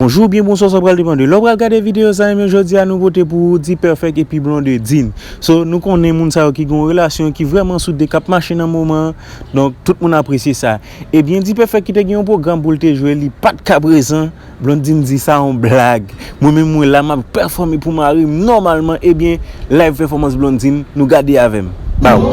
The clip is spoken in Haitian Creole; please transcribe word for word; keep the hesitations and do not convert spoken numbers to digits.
Bonjou oubyen bonswa, sa pral depann de lè w pral gade videyo sa. Ebyen, jodi a nou pote pou ou D-Perfect epi Blondedine. So, nou konnen moun sa yo ki gen yon relasyon ki vrèman soude, k ap mache nan moman an. Donk, tout moun apresye sa. Ebyen, D-Perfect ki te gen yon pwogram pou l te jwe, li pa t ka prezan. Blondedine di sa yon blag. Mwen menm mwen la, m ap pèfòme pou mari m nòmalman. Ebyen, live pèfòmans Blondedine, nou gade avè m. Baw.